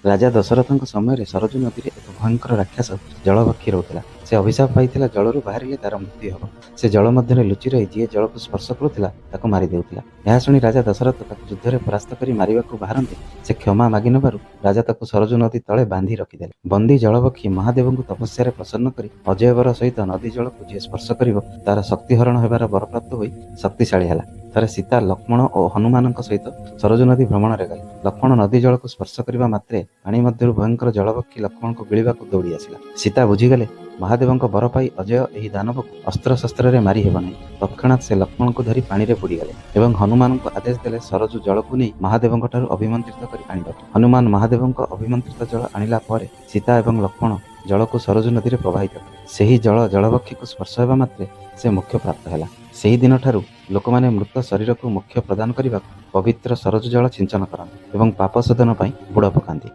ରାଜା ଦଶରଥଙ୍କ ସମୟରେ ସରଜୁ ନଦୀରେ ଏକ ଭୟଙ୍କର ରାକ୍ଷସ ଜଳଭକ୍ଷୀ ରହୁଥିଲା। ସେ ଅଭିଶାପ ପାଇଥିଲା, ଜଳରୁ ବାହାରିଲେ ତାର ମୃତ୍ୟୁ ହେବ। ସେ ଜଳ ମଧ୍ୟରେ ଲୁଚି ରହି ଯିଏ ଜଳକୁ ସ୍ପର୍ଶ କରୁଥିଲା ତାକୁ ମାରି ଦେଉଥିଲା। ଏହା ଶୁଣି ରାଜା ଦଶରଥ ତାକୁ ଯୁଦ୍ଧରେ ପରାସ୍ତ କରି ମାରିବାକୁ ବାହାରନ୍ତେ ସେ କ୍ଷମା ମାଗି ନେବାରୁ ରାଜା ତାକୁ ସରଜୁ ନଦୀ ତଳେ ବାନ୍ଧି ରଖିଦେଲେ। ବନ୍ଦୀ ଜଳଭକ୍ଷୀ ମହାଦେବଙ୍କୁ ତପସ୍ୟାରେ ପ୍ରସନ୍ନ କରି ଅଜୟ ବର ସହିତ ନଦୀ ଜଳକୁ ଯିଏ ସ୍ପର୍ଶ କରିବ ତାର ଶକ୍ତିହରଣ ହେବାର ବରପ୍ରାପ୍ତ ହୋଇ ଶକ୍ତିଶାଳୀ ହେଲା। ଥରେ ସୀତା, ଲକ୍ଷ୍ମଣ ଓ ହନୁମାନଙ୍କ ସହିତ ସରଜୁ ନଦୀ ଭ୍ରମଣରେ ଗଲେ। ଲକ୍ଷ୍ମଣ ନଦୀ ଜଳକୁ ସ୍ପର୍ଶ କରିବା ମାତ୍ରେ ପାଣି ମଧ୍ୟରୁ ଭୟଙ୍କର ଜଳଭକ୍ଷୀ ଲକ୍ଷ୍ମଣଙ୍କୁ ଗିଳିବାକୁ ଦୌଡ଼ି ଆସିଲା। ସୀତା ବୁଝିଗଲେ, ମହାଦେବଙ୍କ ବର ପାଇ ଅଜୟ ଏହି ଦାନବକୁ ଅସ୍ତ୍ରଶସ୍ତ୍ରରେ ମାରି ହେବ ନାହିଁ। ତତ୍କ୍ଷଣାତ୍ ସେ ଲକ୍ଷ୍ମଣଙ୍କୁ ଧରି ପାଣିରେ ବୁଡ଼ିଗଲେ ଏବଂ ହନୁମାନଙ୍କୁ ଆଦେଶ ଦେଲେ ସରଜୁ ଜଳକୁ ନେଇ ମହାଦେବଙ୍କଠାରୁ ଅଭିମନ୍ତ୍ରିତ କରି ଆଣିବାକୁ। ହନୁମାନ ମହାଦେବଙ୍କ ଅଭିମନ୍ତ୍ରିତ ଜଳ ଆଣିଲା ପରେ ସୀତା ଏବଂ ଲକ୍ଷ୍ମଣ ଜଳକୁ ସରଜୁ ନଦୀରେ ପ୍ରବାହିତ କଲେ। ସେହି ଜଳ ଜଳଭକ୍ଷୀକୁ ସ୍ପର୍ଶ ହେବା ମାତ୍ରେ ସେ ମୋକ୍ଷ ପ୍ରାପ୍ତ ହେଲା। ସେହି ଦିନଠାରୁ ଲୋକମାନେ ମୃତ ଶରୀରକୁ ମୋକ୍ଷ ପ୍ରଦାନ କରିବାକୁ ପବିତ୍ର ସରଜୁ ଜଳ ସିଞ୍ଚନ କରନ୍ତି ଏବଂ ପାପ ଶୋଧନ ପାଇଁ ବୁଡ଼ ପକାନ୍ତି।